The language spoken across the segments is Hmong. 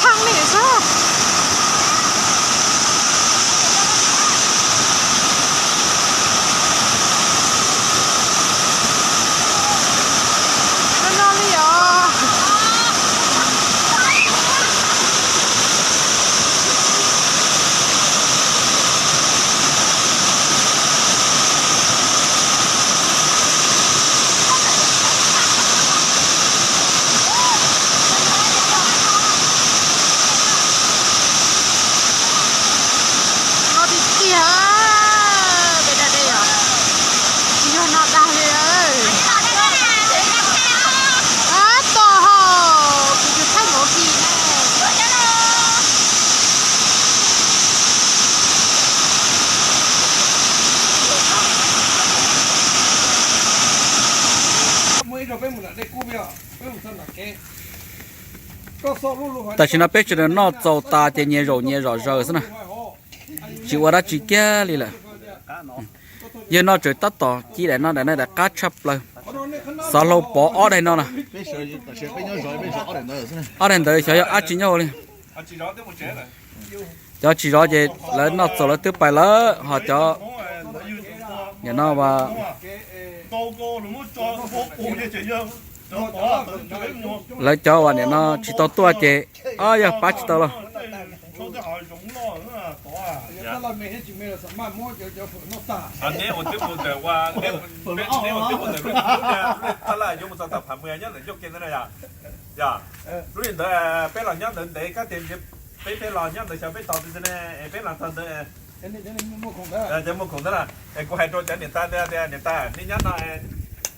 Thaj li xwb. No no li os. No tiag tiag, peb dag dej os. Tsis yog no dag li. Tab tom hos kuv tus thaij movie ne. Tam sim no peb sawv daws noj txaus tas ces nyias zaum nyias zom zaws xwb na, tsis ua dab tsi kiag li lawm. Yawg no tseem tab tom ci daim no, daim no daim qab tshaj plaws. Xav hlau pov ob daim no na. Ob daim ntawd xyov yog dab tsi nyob hauv li. Cov tsis zov ces lawv noj txaus lawv twb pais lawm, ho cov nim no lawv cov uas nim no tsis tau tuaj ces o yog pab tsis tau los. Lub li ntawd peb los nyob ntawd ntev kab tias peb, peb los nyob ntawd xyov peb tos twg ne, peb los txog ntawd, cov muaj khoom ntawd na. Es kuv hais rau cov niam tais tias niam tais nej nyob no,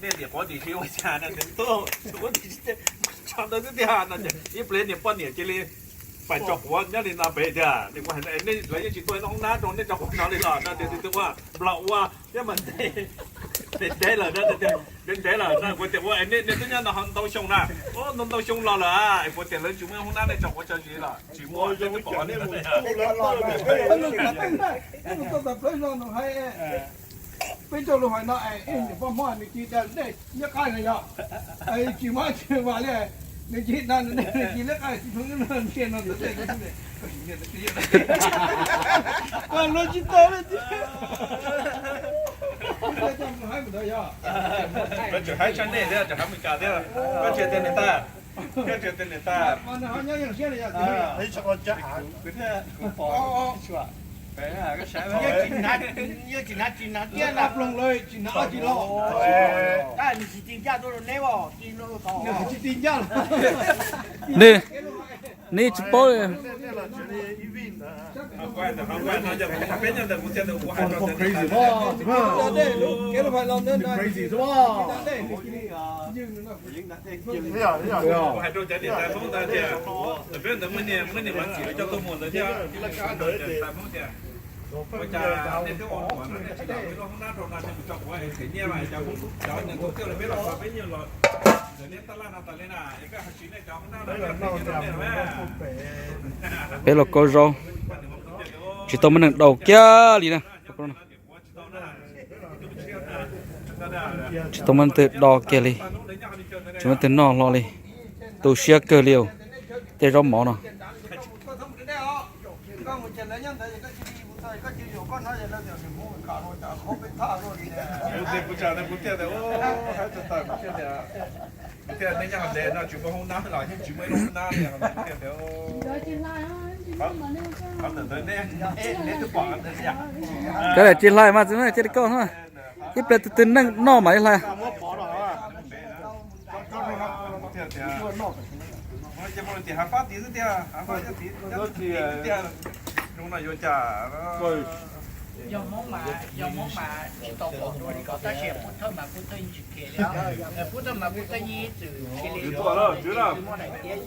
nej niam pov tim si ua cas no, ua tim tso ntawd xwb tiag no. Ib pliag niam poj niam cia li pais tso quav nyob li no pem tiag. Lawv yeej tsis tuaj noj hoob nab rau nej tso quav no li los no tias tus twg ua nplog ua thiab mas ntev lawm no, ntev ntev lawm no. Kuv tias ua nej twb nyob no ntau xyoo na, ntau ntau xyoo los lawm es kuv tias lawv tsis muaj hoob nab nej tso quav tso zis los tsis muaj. Peb cov lus hais no es niam poj Hmoob nws cia li da dej liab qab no yog tsis muaj tsis vas li, nws cia li da dej nws cia li liab qab tsis ntsia no ntawd dej no. Luag tsis tau li tiag. Tseem haib tshaj nej thiab, tseem haib mus cas thiab. Koj tsis tias niam tais, koj tsis tias niam tais. Nws tsis hnav tsis hnav tiab na, ploog lawm tsis hnav tsis los. Nws tsis ti ncaj tuaj rau neb os, ti rau tod. Nws tsis ti ncaj los. Nws, nws tsis paub li. Peb nyob ntawd kuv thiaj li kuv hais rau tias, kev lus hais los ntawd no, kuv hais rau cov niam tais Hmoob ntawd tias, peb ntawd muaj niam muaj niam mas txim coj tuaj mus ntawd thiab. Ua cas nej twb ua quav no nej tsis los peb lub hoob nab rau no nej mus tso quav es them nyiaj mas cov Hmoob cov neeg thaum twg los peb los tso peb nyiaj los ntawm nej tab laj no tas li na, es peb ho siv nej cov hoob nab no coj them nyiaj rau nej los. Peb los kauv zaub, tsis tau muaj neeg daus kiag li na. Tsis tau muaj leej twg do kiag li, tsis muaj leej twg noj hlo li. Tu siab kawg li, tej zaub mov no. Kav liam tsis hlais mas txiv cia li koj ib pliag tus twg neej noj mam li hlais.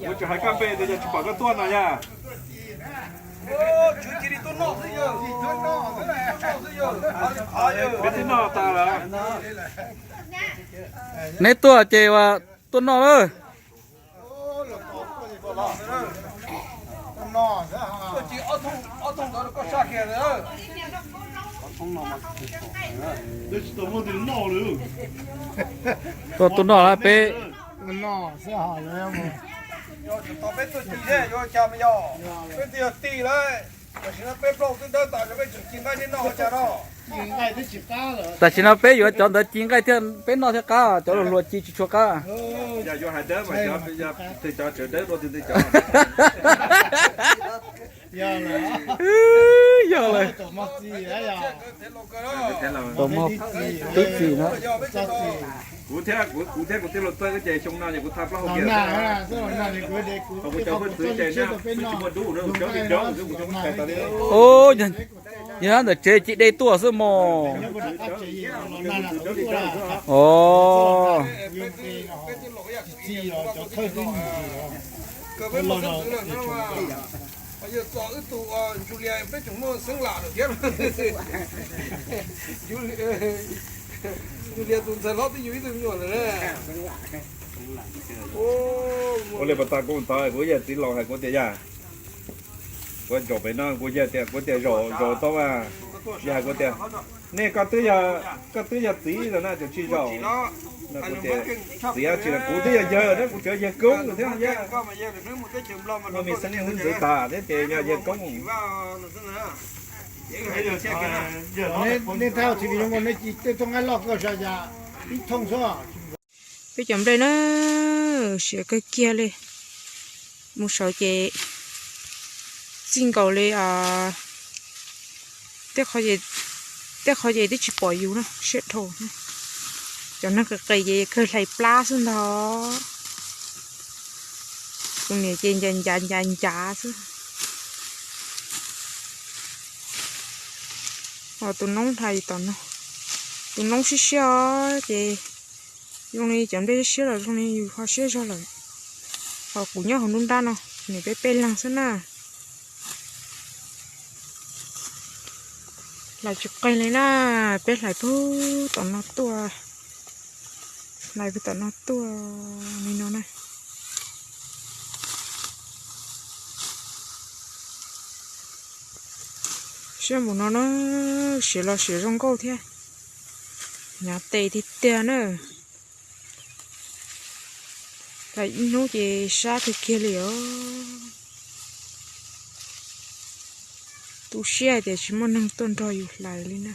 Kuv tsis hais koj npe tias yog tsis pom koj tuaj no yog. Peb twb noj tas lawm. Neb tuaj ces tuaj noj lawm. Tuaj tuaj noj lawm peb. Tau peb tuaj ci thiab yuav cas mas yog, peb twb yog tij lawm, tam sim no peb plaub twb dawb tas, peb tseem ci nqaij thiab noj ua cas no. Tam sim no peb yuav cov ntawd ci nqaij thiab peb noj thiab qab, cov hluas hluas ci tsis tshua qab. Yog lawm. Tau muaj tib txim no. Kuv thiab kuv tij laug Txawj ces xyoo no ces kuv tha plaub hau kiag. Kuv cov hwj txwv ces na, tsis muaj dub na, kuv cov tsis cov, kuv cov muab tshais tas li. Yog ntawm tsev ci de tuaj xwb mos. Os. Yog txog wb tus Ntsuj Lia peb tseem muaj xeeb lam lawm thiab. Ntsuj Lia tus ntxhais hlob twb yug ib tug me nyuam lawm na. Ua li pas tas kuv mus tod kuv yawg txiv laus hais kuv tias yog, kuv zaum pem no kuv yawg tias, kuv tias zaum zaum tau mas, yawg hais kuv tias nej koj twb yog, koj twb yog txiv lawm na, tseem tsis zaum. Kuv tias txiv tsis, kuv twb yog yawg na, kuv tseem yawg koob thiab yog, muaj me xeeb leej xeeb ntxwv tas thiab ces yog yawg koob. Nej thab tsis li zoo, nej ci tej txoj nqaij loj koj sa cas ib thooj xwb. Peb cov nplej na, siav kawg kiag li. Mus saud ces txij nkaus li, tej qhov ces twb tsis pom yus na, siab dhau. Cov neeg qis qis ces kawg hlais plab xwb ntag. Tus niam ces ncav ncav ncav ncav xwb. Ho tus noob hlais tom no, tus noob siab siab os ces zoo li cov nplej siab siab los zoo li yus ho siab zog lawm. Ho kuv nyob hauv nruab nrab no, nws peb peb leeg xwb na. Hlais tsis qeeg li na, peb hlais puag tom no tuaj, hlais puag tom no tuaj li no na. Siab mus no na, siav los siav zoo nkauj thiab, hnyav tes tiag tiag na. Hlais ib hnub ces sab kawg kiag li os. Tu siab hais tias tsis muaj neeg tuaj nrog yus hlais li na.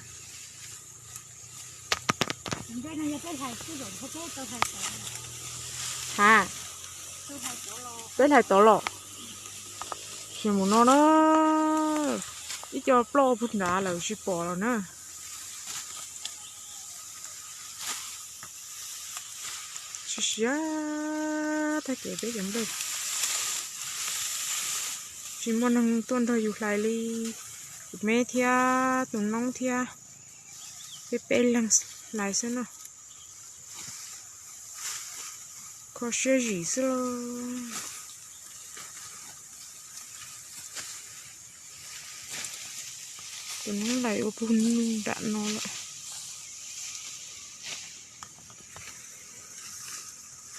Ha, peb hlais tod los, siav mus no na, ib co ploj puag nrad lawm tsis pom lawm na. Siav siav tag kev peb cov nplej, tsis muaj neeg tuaj nrog yus hlais li. Tus me thiab tus noob thiab, peb peb leeg hlais xwb no. Kho siab zim xwb lauj. Tus noob hlais ua puag nram no lawm.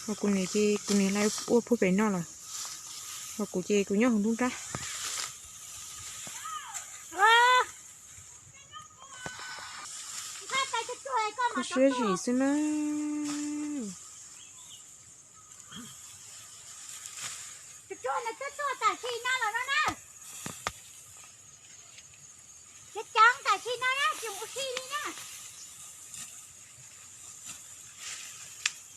Ho kuv niam ces kuv niam hlais ua puag pem no lawm. Ho kuv ces kuv nyob hauv nruab nrab. Kho siab zim xwb na.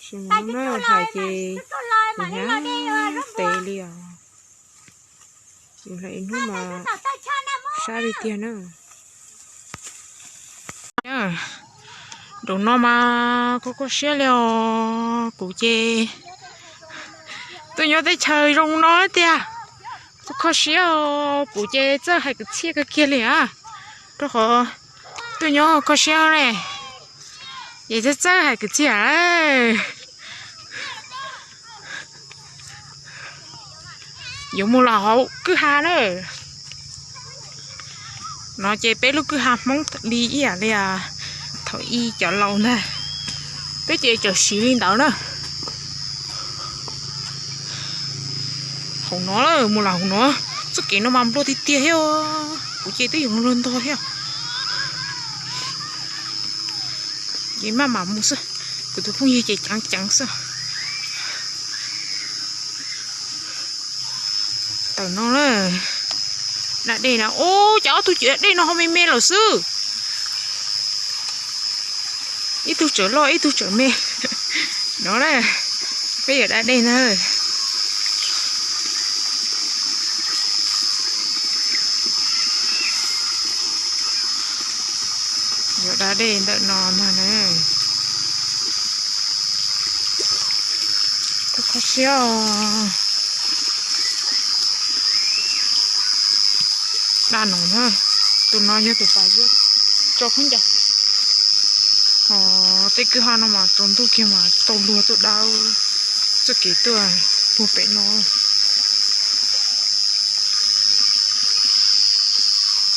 Tsis mus no na, hais ces kuv hnyav tes li os. Yus hlais ib hnub mas sab li tiag na. Zaum no mas kho kho siab li os, kuv ces tuaj nyob teb chaws zoo no tiag. Kho kho siab os, kuv ces txawj hais kwv txhiaj kawg kiag li a, rau qhov tuaj nyob kho siab ne, ces txawj txawj hais kwv txhiaj. Yuav mus los hauv kwj ha na. No ces peb lub kwj ha Hmoob li ib yam li thaum ub cov laus ntag, peb ces txawm siv li ntawd na. Hauv no, mus los hauv no, txoj kev no mas nplua tiag tiag thiab. Kuv ces twb yuav luag ntog thiab. Ces maj mam mus xwb, kuv tus phooj ywg ces ceev ceev xwb. Tawm no na, da dej na, ub, cas ob tug cov da dej no ho me me lawm xwb. Ib tug tseem loj ib tug tseem me. No na, peb yuav da dej na. Yuav da dej ntawm no ntag na. Kho siab os. Da no na, tus no yog tus pas yuav tso khaub ncaws. Ho tej kwj ha no mas tsaus ntuj kiag mas tau luag tuaj da txoj kev tuaj puag pem no.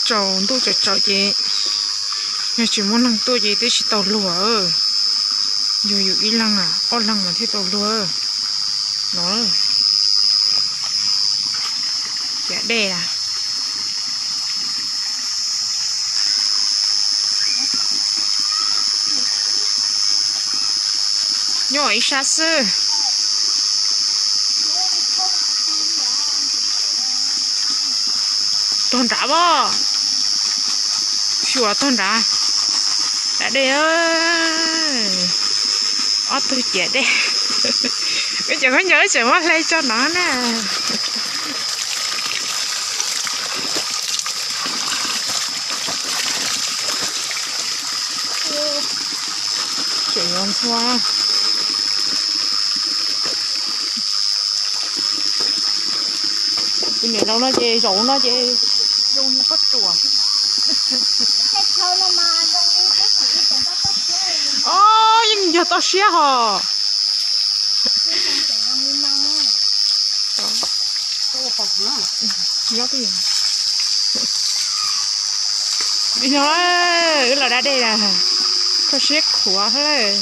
Tsaus ntuj tsaus tsaus ces yog tsis muaj neeg tuaj ces twb tsis tau luag. Yog yus ib leeg ob leeg mas thiaj tau luag no. Ciav dej a. Nyob ib sab xwb. Tog nrad as. Xyuas tog nrad. Da dej. Ob tug ciav dej. Wb cov khaub ncaws tseem muab hle tso no na. Tseem yuav ntxhua. Tus niam laus no ces zaum no ces zoo li pob tsuas. Ob, yeej yog toj siab hos. Wb los da dej na, kho siab khuav lawm.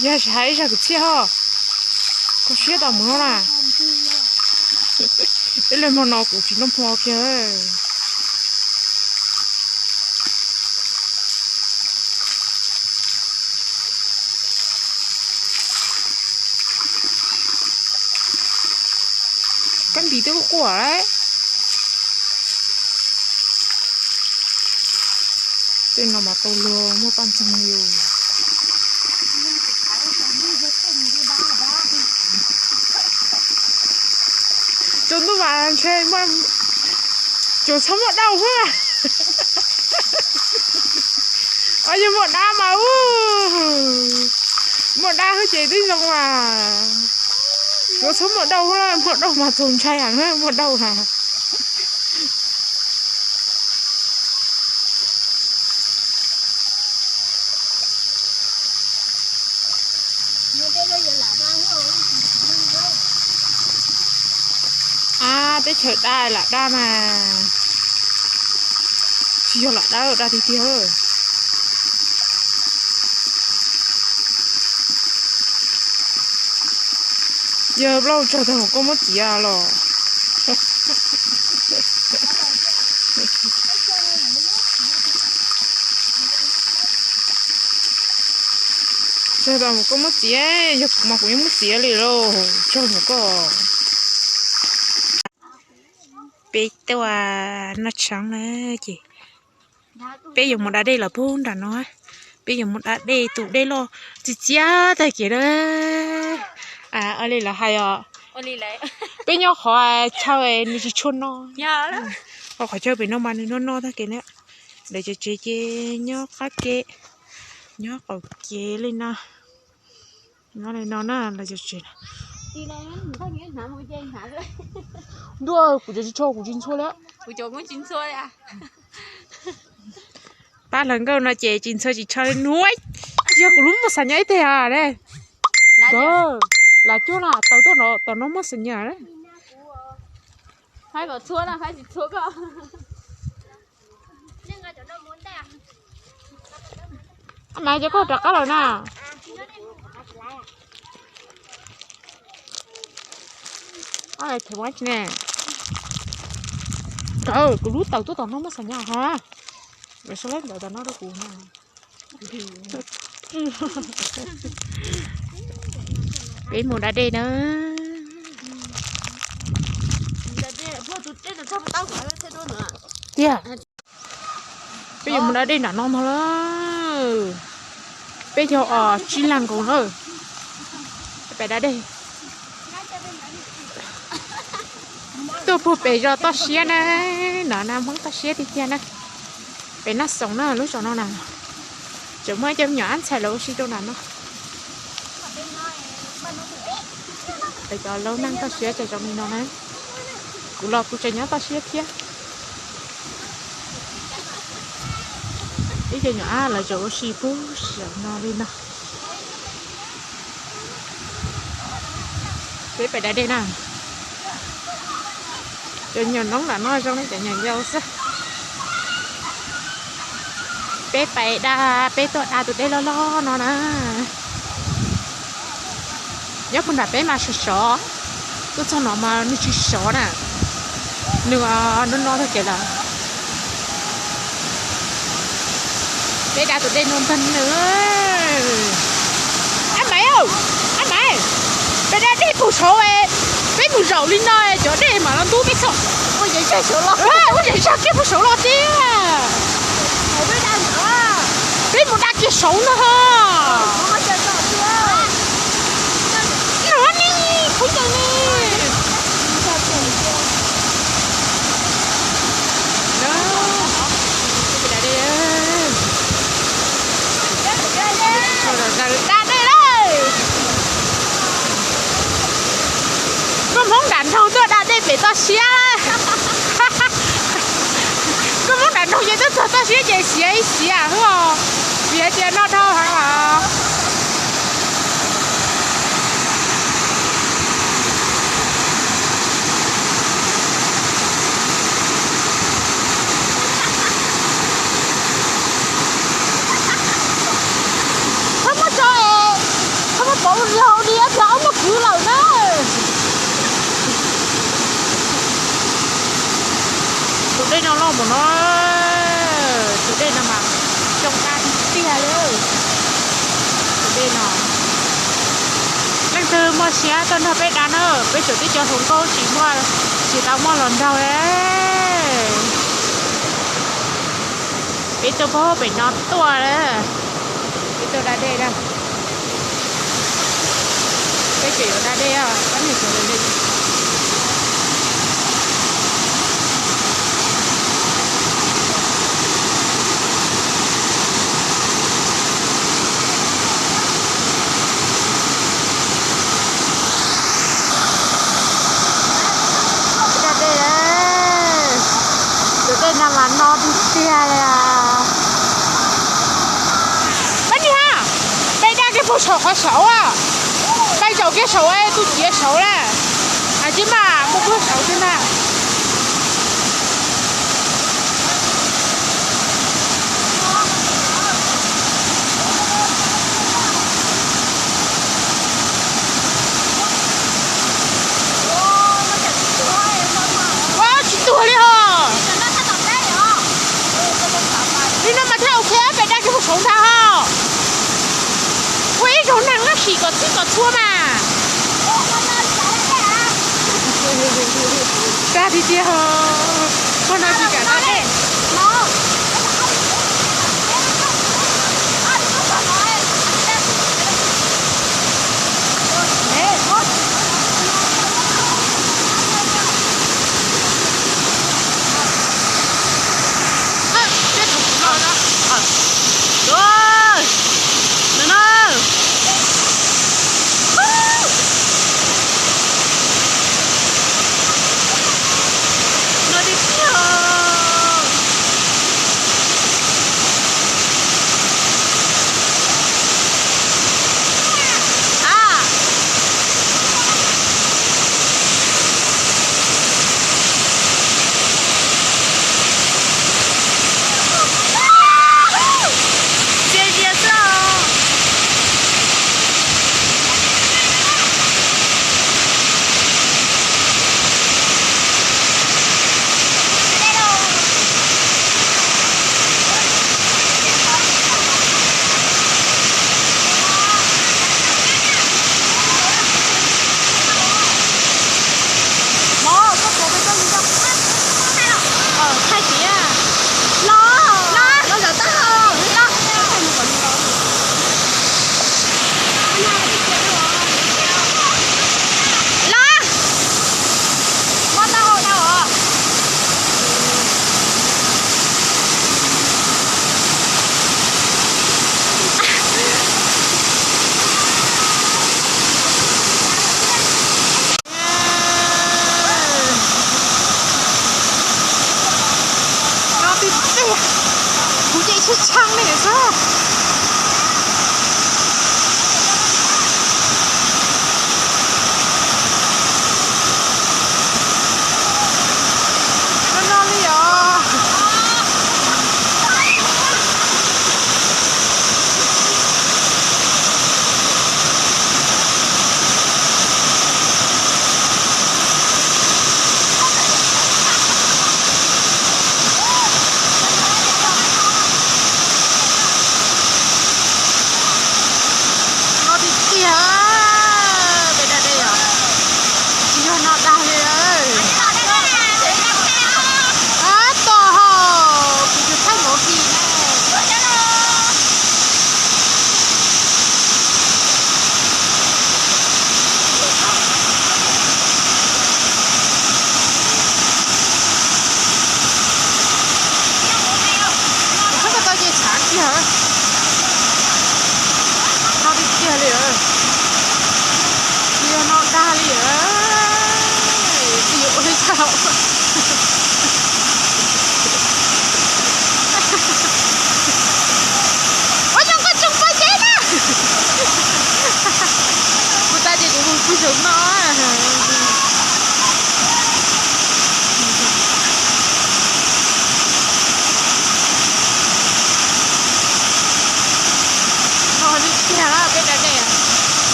Yog hais ib zag kwv txhiaj hos, kho siab tau mus no na. Ib leeg hmo no kuv tsis noj hmo kiag. Kab npis twb quaj quaj lawm. Tej no mas tau luag muaj paj ntxoog li. Tsaus ntuj mas ntshe tsuas txhob muaj dab hwb. Yog muaj dab mas ub, muaj dab hwb ces twb zoo mas. Tsuas txhob muaj dab hwb na, muaj dab mas txaus ntshai heev na, muaj dab na. Ab, teb chaws daj lam daj mas tsis yog lam daj, daj tiag tiag. Yog plaub tsaug tag mus koj muab txiav los. Tsaug tag mus koj muab txiav, yog kuv mas kuv yeej muab txiav li lauj, tsaug mus koj. Peb tuaj noj tshoob na ces peb yuav mus da dej los puag nram no. Peb yuav mus da dej, tus dej loj txias txias tag kev na. Ua li lawv hais os, peb nyob qhov chaw nws tsis tshua no, ho qhov chaw pem no mas nws no no tag kev na. Lawv cov tsev ces nyob qab ke, nyob qaum kev li no. Nyob li no na lawv cov tsev. Ntuj, kuv cov tsis tshua, kuv tsis ntxhua li. Pab hluas nkauj no ces tsis ntxhua tsis tshua li nuav. Yog kuv lub muaj xas nyas ib teg os. Lam cuab na, tawm tuaj tom no muaj xas nyas. Mas cov koj rov qab lawm na. Kuv lub tawm tuaj tom no muaj xas nyas hos. Sau lab ntawv tom no rau kuv na. Peb mus da dej na. tiag. Peb yuav mus da dej nram no ntag lawm. Peb yog os tsib leeg nkaus na. Peb da dej. Tuaj puag pem zos toj siab na, no na Hmoob toj siab tiag tiag na. Pem Naj Xoom na lub zos no na. Tseem muaj ib co me nyuam ab ntxhais lawv ua si rau nram no. Peb cov laus neeg toj siab ces zoo li no na. Kuv los kuv tseem nyob toj siab thiab. Ib co nyuam ab lawv tseem ua si puag saum no li no. Peb pais da dej na. Cov nyuam noob nram no zoo li cov nyuam yaus xwb. Peb pais da, peb tuaj da tus dej loj loj no na. Nyob puag nram peb mas sov sov, tuaj txog no mas nws tsis sov na. Nws no no tag kev lawm. Peb da tus dej no ntag nws. Ab Maiv, Ab Maiv, peb da dej puag saud, peb mus zaum li no cov dej mam los ntub peb txog. Ua zog kiag puag saud los tiag. Peb mus da kiag saud ntag. Nrog ni, kuv ncaws ni. Da dej lawm. Koj Hmoob nram nroog tuaj da dej pem toj siab. Koj Hmoob nram nroog ces tuaj txog toj siab ces siav ib siav xwb os, vim hais tias noj dhau heev os. Koj muab tso es, koj muab pauv laug li ob txog ob muab kwv lawm na. Tus dej no loj npaum no, tus dej no mas xyoo daj tiag tiag li. Tus dej no, leej twg muaj siab tuaj nrog peb da na, peb tseem tib co hluas nkauj tsis muaj, tsis tau muaj hluas nraug. Peb tuaj puag pem no tuaj, peb tuaj da dej na. Peb tseem yuav da dej, pab niag tseem da dej. Da dej, tus dej no mas no tiag tiag li. Pab niag, peb da kiag puag saum qhov saud, peb zaum kiag saud tus ciav saud lawm. Cia mas mus puag saud xwb na. Ua tsis tuag li hos. Li no mas thiaj ok, peb da kiag puag saud ntag hos. Ua ib zaug neeg laj sim kom txhij kom txhua mas. Tag tiag tiag, puag no tsis kam da dej. No tiag tiag.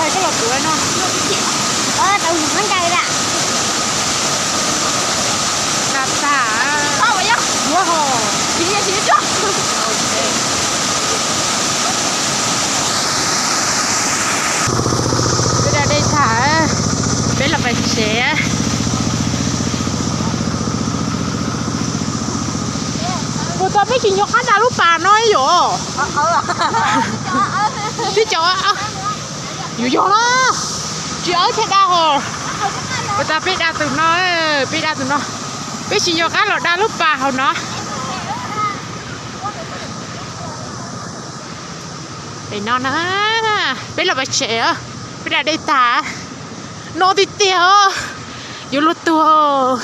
Koj los kuv no. Tau mus qab ncaws da. Da tag. Yuav ho. Peb da dej tag, peb los pais tsev. Puas tas peb tsis nco qab da lub pas no yom? Tib co, yuav yog los tsis awb thiaj da hos. Puas tas peb da tus no, peb da tus no, peb tsis nco qab los da lub pas hauv no. Pem no na, peb los pais tsev, peb da dej tag, no tiag tiag, yuav luag tuag.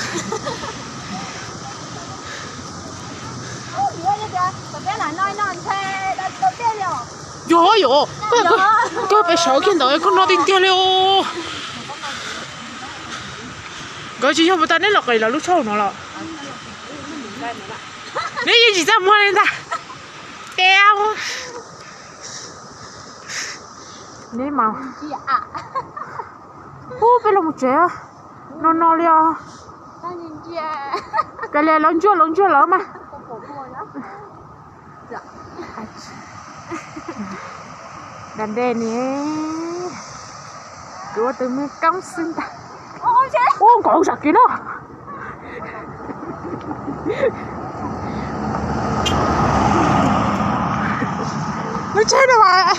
Yog yom, koj pes sawv kiag ntawd koj no tiag tiag li os. Nkawd tsis yog puas tas neb los qis los lub tshauj no los? Neb yeej tsis txaj muag li ntag. Ua, neb mas, ub, peb los mus tsev no no li os. Kav liam, lawv ntsuag lawv ntsuag lawv mas. Da dej ne, kuv ua tus me koob xwb ntag. Ub, nkaus zam kev no. Lub tsheb no mas.